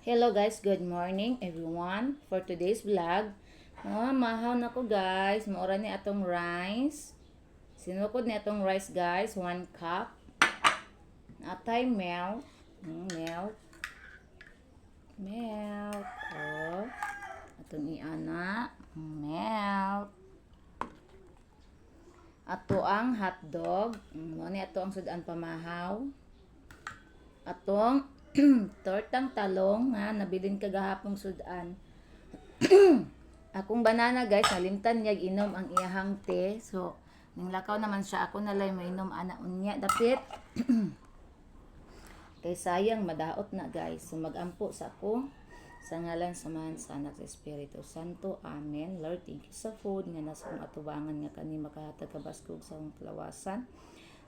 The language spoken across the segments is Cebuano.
Hello guys, good morning everyone. For today's vlog, mga mahaw na ko guys, maura ni atong rice. Sinukod ni atong rice guys, 1 cup. Atay milk, milk. Milk. Oh. Atong iana, milk. Ato ang hotdog, mao ni ato ang sudan pamahaw. Atong tortang talong nga nabilin kagahapong sudan. Akong banana guys, nalimtan niya inom ang iyahang tea. So, ning lakaw naman siya, ako nalay mainom ana unya dapit. Kay sayang madaot na guys. So magampo sa ako sa ngalan sa Amahan, sa Anak, sa Espiritu Santo. Amen. Lord, thank you sa food nga nasa akong atubangan nga kani makahatag kabaskog sa akong kalawasan.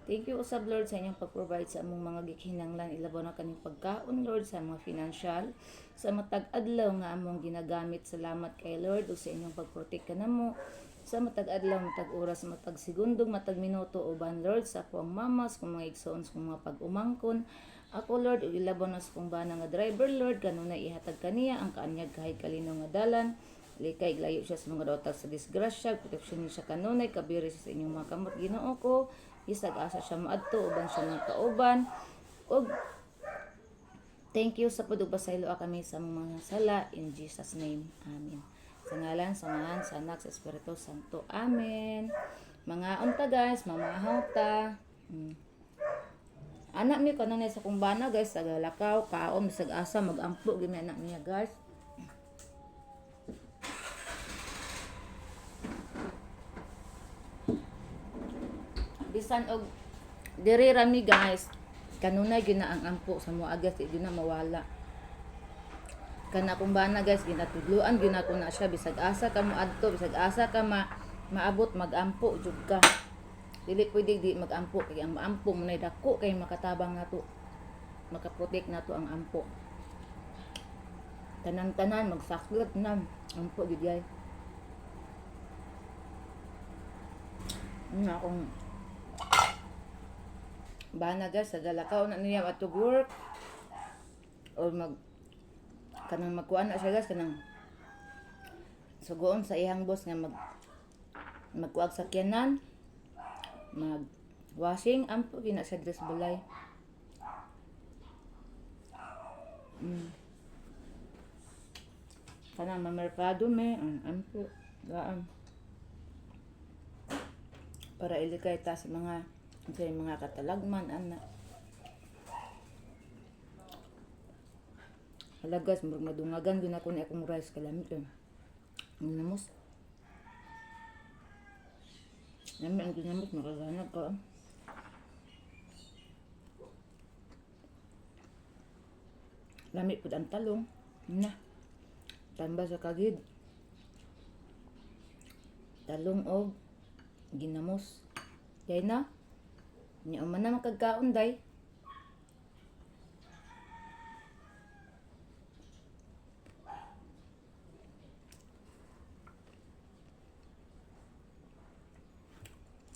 Thank you usab Lord sa inyong pag-provide sa among mga gikinahanglan, ilabaw na kaning pagkaon Lord, sa mga financial sa matag adlaw nga among ginagamit. Salamat kay Lord ug sa inyong pag-protect kanamo sa matag adlaw, matag oras, matag segundo, matag minuto, uban Lord sa akong mama, sa akong mga igsoon, sa akong mga pag-umangkon. Ako Lord, ug ilabaw na sa akong bana nga driver Lord, kanunay ihatag kaniya ang kaanyag kahit kalinaw nga dalan. Likay layo siya sa mga dotag sa disgrasya, protection niya siya kanunay, kabiri siya sa inyong mga kamot, Ginoo ko. Isag asa siya maadto, uban siya mga kauban. Ug thank you sa pud ug pasaylo kami sa among mga sala, in Jesus name. Amen. Sa ngalan sa Amahan, sa Anak, sa Espiritu Santo. Amen. Mga unta guys, mamahaw ta. Anak mi kanunay sa kumbana guys, sa lakaw, kaon, bisag asa magampo gyud mi anak niya guys. Bisan og diri ra mi guys, kanunay gyud na ang ampo sa mua guys, di gyud na mawala. Kana akong bana guys, ginatudluan gyud nako na siya, bisag asa ka moadto, bisag asa ka maabot, magampo jud ka. Dili pwede di magampo kay ang maampo mo dako kay makatabang nato. Makaprotect nato ang ampo. Tanan-tanan magsaklat na ampo gyud yay. Nga akong bana guys, sa galakaw na niya ato work or mag kanang magkuan na siya guys, kanang sugoon sa iyang boss nga magkuag sakyanan, mag washing, ampo gina siya diri sa balay. Kanang mamerkado me, ampo gaan para ilikay ta sa mga katalagman ana. Hala guys, murag madungagan gyud ako ni akong rice kalamit eh. Ang ginamos. Lami ang ginamos, makaganag ka. Lami pud ang talong. Na. Tamba sa kagid. Talong og ginamos. Day na. Nya man na makagkaon day.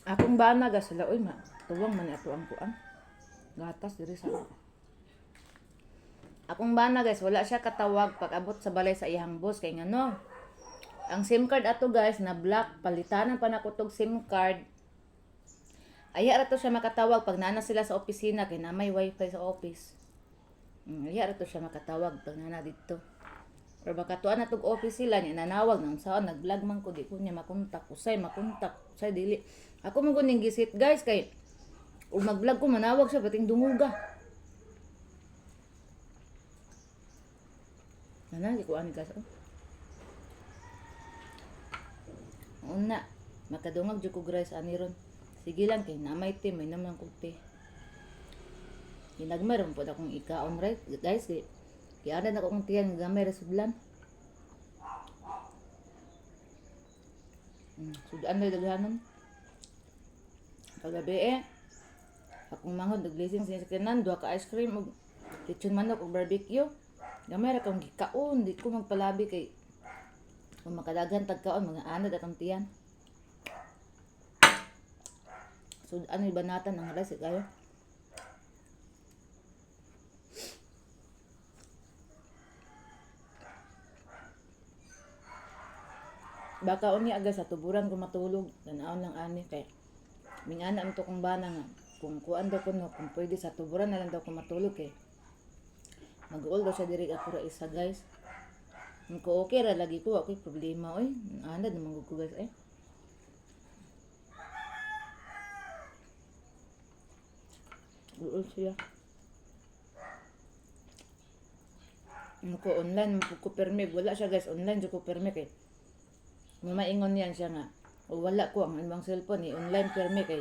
Akong bana ga sila oy ma tuwang man ato ang kuan. Gatas diri sa akong bana guys, wala siya katawag pag abot sa balay sa iyang boss kay ngano. Ang SIM card ato guys na block, palitanan pa nako tog SIM card. Aya ra to siya makatawag pag nana sila sa opisina kay na may wifi sa office. Aya ra to siya makatawag pag nana didto. Or baka tuan na tog office sila niya nanawag nang saan nag-vlog man ko, di ko niya makontak, usay makontak, usay dili. Ako man gud ning gisit guys kay ug mag-vlog ko manawag siya pating dunguga. Nana di ko ani guys. Oh. Una, makadungag jud ko rice ani ron. Sige lang kay namay tea, may naman kog tea. Ginagmay ra man pod akong ikaon right guys kay gianad ako akong tiyan gamay ra sudlan. Sudan na daghanon. Kagabi eh, akong manghod naglising sa sakyanan, duha ka ice cream ug lechon manok ug barbecue. Gamay ra kong gikaon, di ko magpalabi kay kung makadaghan tag kaon mga anad atong tiyan. Sudan ni banatan ang rice kayo. Baka unya aga sa tuburan ko matulog, tan-awon lang ani kay mingana man to kong bana nga kung kuan daw kuno, kung pwede sa tuburan na lang daw ko matulog kay mag-uol daw siya diri, ako ra isa, guys. Kung okay ra lagi ko, ako'y problema oy. Anad naman gud ko, guys, eh. Uol siya. Ano ko online mo ko permi, wala siya, guys, online jud ko permi kay mamaingon yan siya nga o wala ko ang imong cellphone ni online permi kay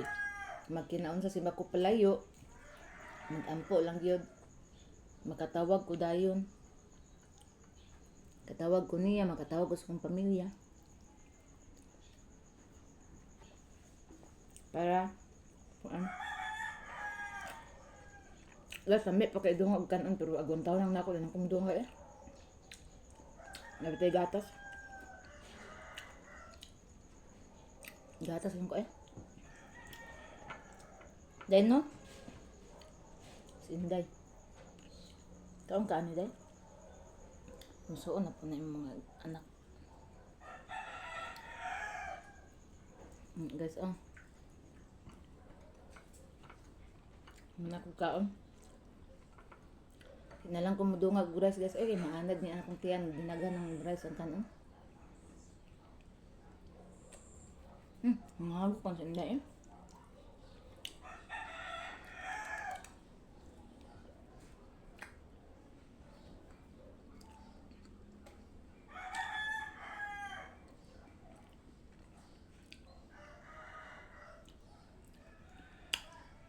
magkinaon sa simba ko palayo, magampo lang gyud, makatawag ko dayon, katawag ko niya, makatawag ko sa akong pamilya para kuan. Guys, lami pa kay dungog kanon pero agon taon lang nako lang akong dungog eh. Nabitay gatas. Gatas lang ko eh. Dahil no? Si Inday. Kaon ka ani, Day? Musuon na po na yung mga anak. Guys, oh. Muna ko kaon. Na lang ko mudungag og rice, guys. Ay, maanad niya akong tiyan. Dinaghan ng rice ang kanon. Ang hagok sa Inday eh.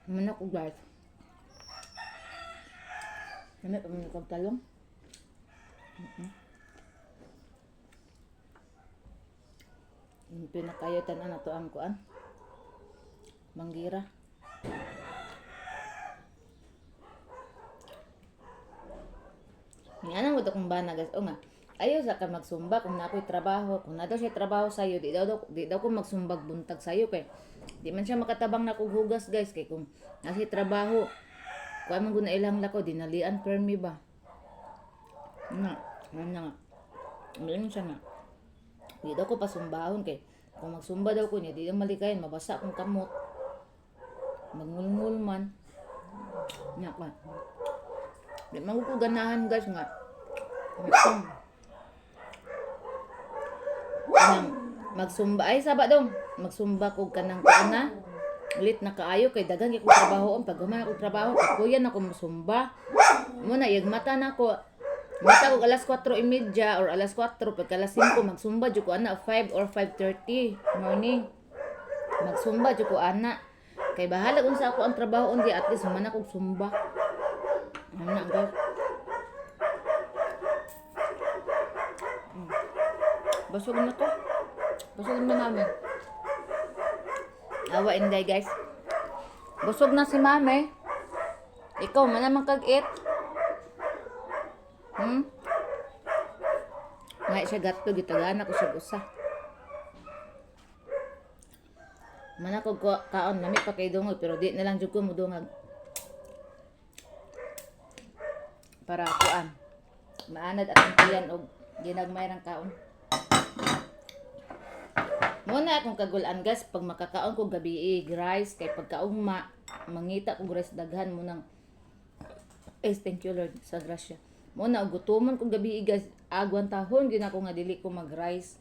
Manok ko, guys. Lami pa man kog talong. Yung pinakayo tan-an na to ang kuan. Manggira. Nga nang akong bana, guys. O nga. Ayaw sa ka magsumba kung na ako'y trabaho. Kung na daw siya trabaho sa'yo, di daw ko magsumbag buntag sa'yo kay di man siya makatabang na kog hugas, guys, kay kung nasa trabaho kuan man gud na ilang lako dinalian permi ba. Nga, nga nga. Ngayon siya nga. Di daw ko pasumbahon kay kung magsumba daw ko niya, di daw malikayan, mabasa akong kamot. Magngulngul man. Nga ka. Di man ko ganahan, guys, nga. Kanang magsumba ay saba dong. Magsumba ko kanang kuan na. Ulit na kaayo kay daghan kay kong trabaho pag human akong trabaho kakuyan ako musumba. Mo na yag mata na ko. Mata ko alas 4:30 or alas 4, pagka alas 5 magsumba jud ko ana, 5 or 5:30 morning. Magsumba jud ko ana. Kay bahala unsa ako ang trabaho undi, at least human ako sumba. Ana, guys. Busog na to. Busog na mami. Awa Inday, guys. Busog na si mami. Ikaw man naman kag-eat. Ngay siya gato gitagana ko siya usa. Man ako kaon, lami pa kay dungog pero di na lang jud ko mudungag. Para kuan. Maanad atong tiyan og ginagmay rang kaon. Muna akong kagulan, guys, pag makakaon ko gabi eh, rice kay pagkaugma mangita ko rice daghan mo nang eh, thank you Lord sa grasya. Mo na og gutomon ko gabi eh, guys, agwan tahon gyud ako nga dili ko mag rice.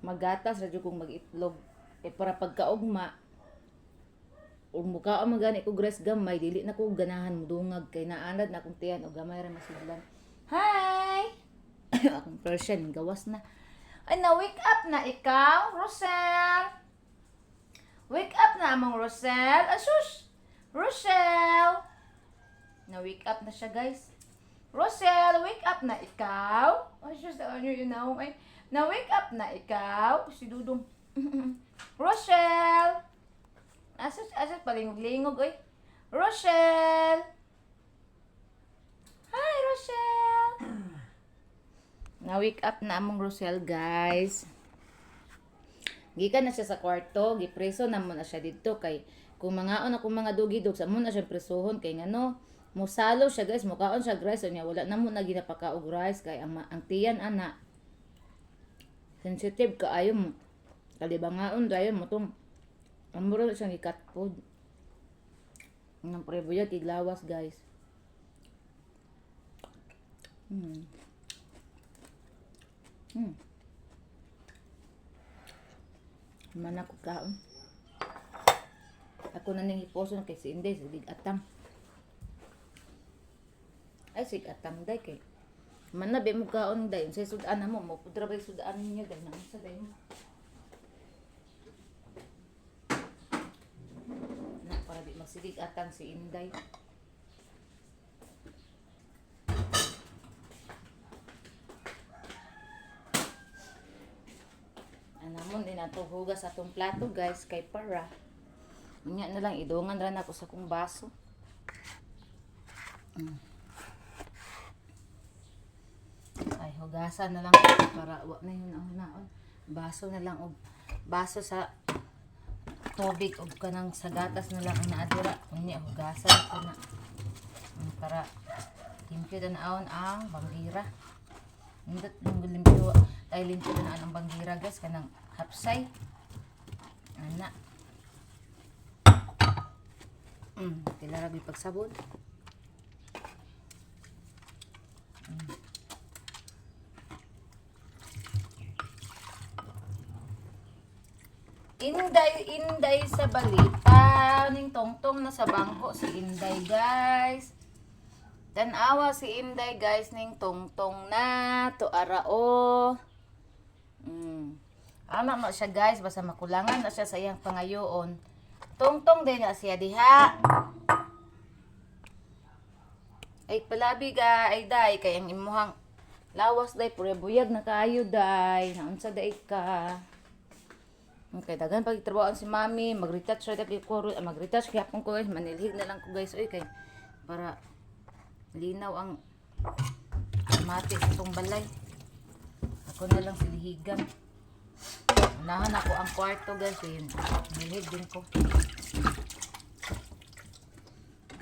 Maggatas ra jud kong mag-itlog. Eh para pagkaugma ug mukaon man gani ko rice gamay, dili na ko ganahan mudungag kay naanad na akong tiyan og gamay ra masidlan. Hi! Akong Persian gawas na. Ay, na wake up na ikaw, Rosel. Wake up na among Rosel. Asus! Rosel! Na wake up na siya, guys. Rosel, wake up na ikaw. Ay, sus, ano yun na ay. Na wake up na ikaw. Si Dudong. Rochelle! Asus, asus, palingog-lingog, oy. Rochelle! Hi, Rochelle! Na wake up na among Rosel, guys. Gikan na siya sa kwarto, gipreso na mo na siya didto kay kung mangaon ako mga dugi-dog sa mo na siya presohon kay ngano musalo siya, guys, mukaon siya rice unya wala na mo na ginapakaog rice kay ang tiyan ana sensitive kaayo mo. Kalibangaon dayon mo tong ang mura na siyang i-cat food. Nang prebuyag iglawas, guys. Man ako kaon. Ako na ning hiposon kay si Inday sige atang. Ay, sige atang day kay. Man na mo kaon day unsay sud-an na mo mo pudra bay sud-an ninyo day nang sa day mo. Na para di magsigig atang si Inday. Ana mo din nato hugas atong plato, guys, kay para unya na lang idungan ra nako sa kong baso. Ay, hugasan na lang para wa na yun ang naon. Baso na lang og baso sa tubig og kanang sa gatas na lang ang naadira. Unya hugasan ko na. Para limpyo na naon ang banggira. Nindot nung limpyo ay limpyo na ang banggira, guys, kanang hapsay. Ana. Pila ra pagsabon. Inday, Inday sa balita. Ning tongtong na sa bangko si Inday, guys. Tanawa si Inday, guys, ning tongtong na to arao. Ama mo siya, guys, basta makulangan na siya sa iyang pangayoon. Tongtong din na siya diha. Ay palabi ga ay day kay ang imuhang lawas day pure buyag na kaayo day. Naunsa day ka? Okay, daghan pag trabahoan si mami, mag-retouch ra kay ko, mag-retouch kaya ko, guys, manilhig na lang ko, guys, oy, kay para linaw ang mati sa itong balay. Ako na lang silihigan. Unahan ako ang kwarto, guys, yun. Nilhig din ko.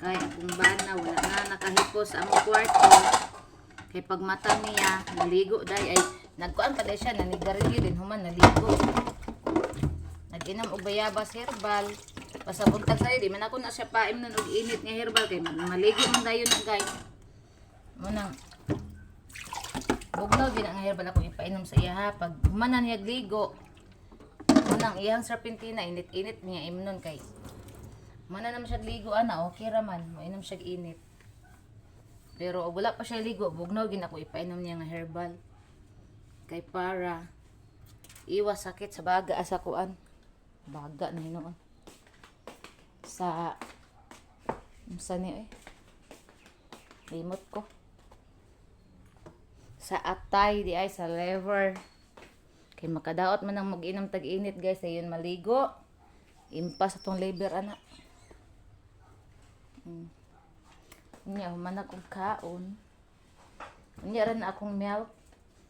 Kay akong bana, wala na nakahipos sa among kwarto. Kay pagmata niya, naligo day ay nagkuan pa day siya, nanigarilyo din human naligo. Nag-inom og bayabas herbal. Basta buntag sa'yo, di man ako na siya paimnon og init nga herbal kay maligo man dayon na, guys. Munang bugnaw din ang herbal akong ipainom sa iya ha pag humanan niya ligo. Munang iyang serpentina init-init niya imnon kay mana naman siya ligo ana, okay ra man moinom siya init. Pero og wala pa siya ligo, bugnaw gin ako ipainom niya nga herbal. Kay para iwas sakit sa baga asa kuan. Baga na hinuon. Sa unsa ni eh? Limot ko. Sa atay di ay sa liver. Kay makadaot man ang mag-inom tag-init, guys, ayon maligo. Impas atong liver ana. Unya human akong kaon. Unya ra na akong milk.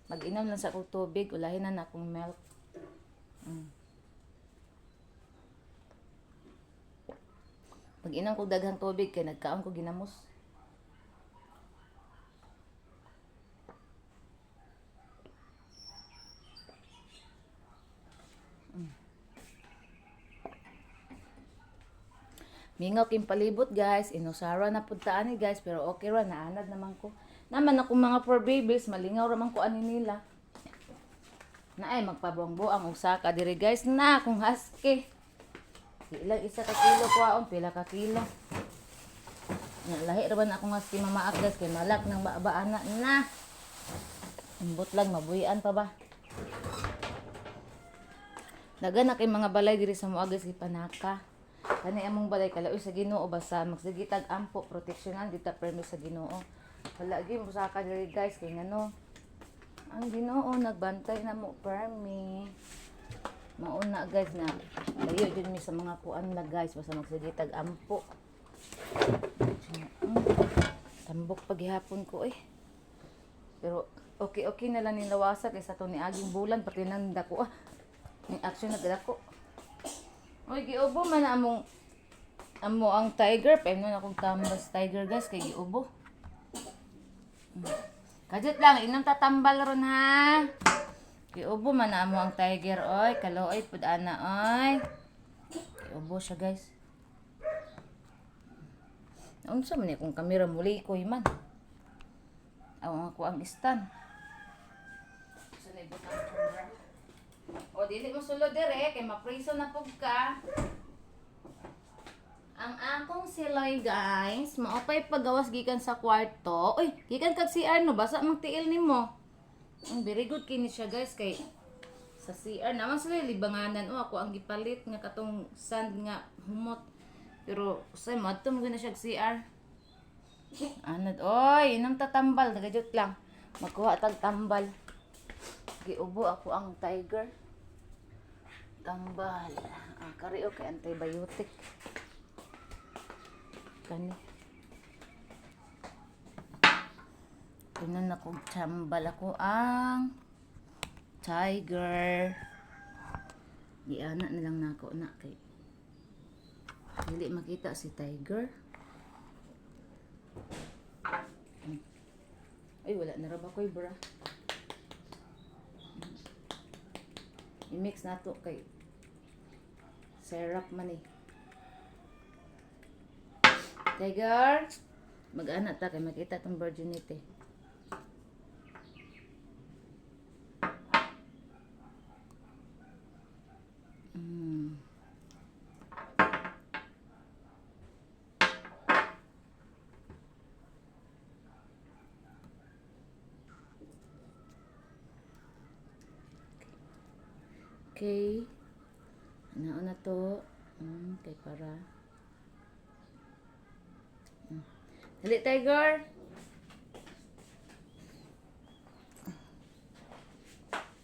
Mag-inom lang sa akong tubig, ulahin na na akong milk. Mag-inom ko daghang tubig kay nagkaon ko ginamos. Mingaw king palibot, guys. Inusara na pud ta ani, guys, pero okay ra naanad naman ko. Naman akong mga four babies, malingaw ra man ko ani nila. Na ay magpabuang-buang og saka diri, guys, na akong husky. Ilang isa ka kilo kuwaon, pila ka kilo. Na lahi ra ba na akong husky mamaak, guys, kay malak nang baabaan na na. Ambot lang mabuhian pa ba. Dagan na kay mga balay diri sa mua, guys, gipanaka. Kani among balay kalaoy sa Ginoo basta magsigitag ampo proteksyonan dita permi sa Ginoo. Wala gyud mosaka diri, guys, kay ngano ang Ginoo nagbantay na mo permi. Mauna, guys, na layo jud mi sa mga kuan na, guys, basta magsigitag ampo. Tambok paghihapon ko eh. Pero okay okay na lang nilawasa kay sa to ni aging bulan pati nang dako ah. Ni action nagdako. Oy, giubo man na among amo ang tiger. Paimnon akong tambas tiger, guys, kay giubo. Kajut lang, inom tatambal ron ha. Giubo man na mo ang tiger oy, kaluoy pud ana oy. Giubo siya, guys. Unsa man ni akong kamera muli koy man. Aw ako ang stand. Sa na ibutang camera. O dili mo sulod dire kay mapriso na pug ka. Ang akong siloy, guys, maupay pagawas gikan sa kwarto. Uy, gikan kag CR no, basa mang tiil nimo. Ang very good kini siya, guys, kay sa CR naman sila libanganan o ako ang gipalit nga katong sand nga humot. Pero usay mo na siya og CR. Anad oy, inom ta tambal, nagajut lang. Magkuha tag tambal. Giubo ako ang tiger. Tambal. Ah, kari okay antibiotic. Kani. Tinan ako tambal ako ang tiger. Giana na lang nako na kay dili makita si tiger. Ay, wala na ra ba ko'y bra. I-mix na to kay syrup man eh. Tiger! Mag-ana ta kay makita tong virginity. Okay. Nauna to. Kay para. Dali, tiger.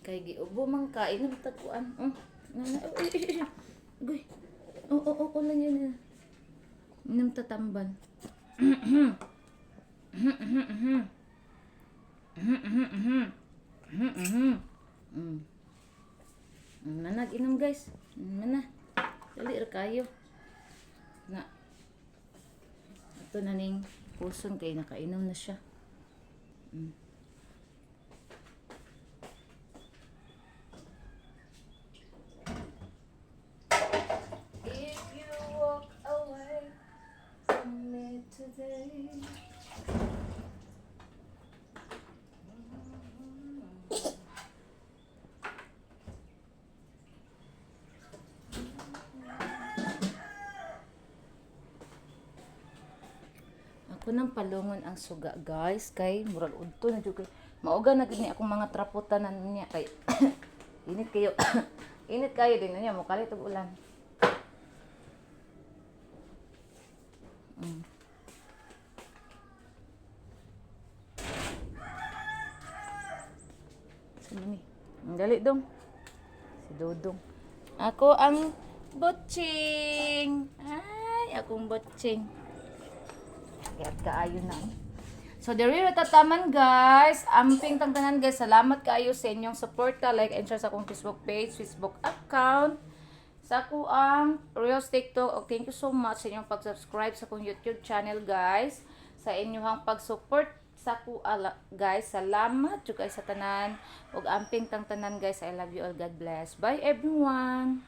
Kay giubo man ka, inom tagkuan. Oh, na na. Oh, ay, ay, ay. Agoy. Oh, lang yan. Yan. Inom tatambal. Manag inom, guys. Mana. Dali ra kayo. Na. Ito na ning puson kay nakainom na siya. If you walk away from me today. Ako nang palungon ang suga, guys, kay murag udto na jud kay mauga na gid ni akong mga trapotanan niya kay init kayo. Init kayo din niya mo kalit og ulan. Sino ni? Ang dali dong. Si Dodong. Ako ang butching. Ay, akong butching. Kaya't kaayo na. So, diri ra tataman, guys. Amping tangtanan, guys. Salamat kaayo sa inyong suporta. Like and share sa akong Facebook page, Facebook account, sa ako ang Reels TikTok. O, thank you so much sa inyong pag-subscribe sa akong YouTube channel, guys. Sa inyong pag-support sa ako, ala, guys. Salamat jud kaayo sa tanan. Ug amping tangtanan, guys. I love you all. God bless. Bye, everyone.